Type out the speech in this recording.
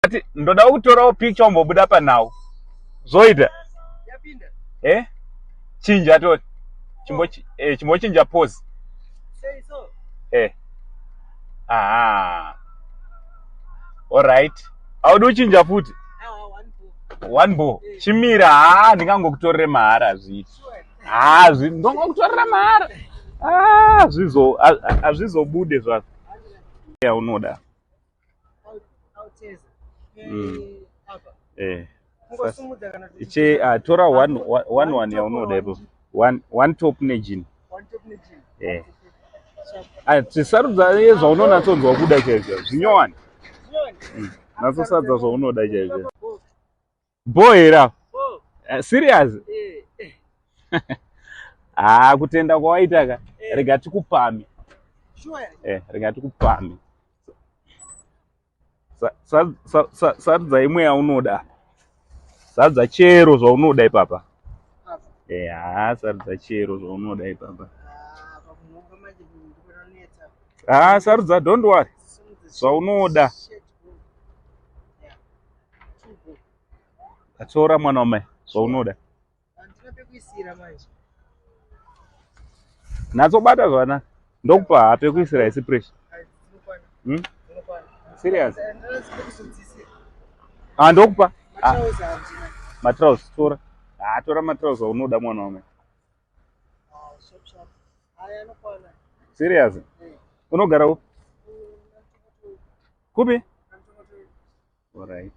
Ati ndoda kutorawo picture umbobuda panhau. Zvoita. Yapinda. Eh? Chinja to. Chimbo eh chimbochinja pose. Sei so. Eh. Aha. All right. Haudi kuchinja futi? Ah, one ball. One ball. Chimira haa ndingangokutorere mahara hazviiti. Sure. Haa zvi ndongokutorera mahara. Ah, zvizo hazvizobude zvazvo. Yaunoda. Eh. Che ah, tora one one one yaunoda ipo. One one top nejini. Eh. Ah, tisarudza zvaunonatsonzwa kuda chaizvo. Zvinyowani. Natsosadza zvaunoda chaizvo. Bho here apa? Serious? Ah, kutenda kwawaita ka. Rega tikupame. Eh, rega tikupame. Sarudza imwe yaunoda. Sarudza chero zvaunoda ipapa. Eh, haa sarudza chero zvaunoda ipapa. Ah, sarudza don't worry. Zvaunoda. Atora mwana wamai zvaunoda. Handina pekuisira manje. Natsobata zvakanaka. Ndokupa ha pekuisira isi pressure. Hmm? Serious? Ah, ndokupa. Ah. Matrouse tora. Ah, tora matrouse aunoda mwana wamai. Serious? Unogara upi? Kupi? Alright.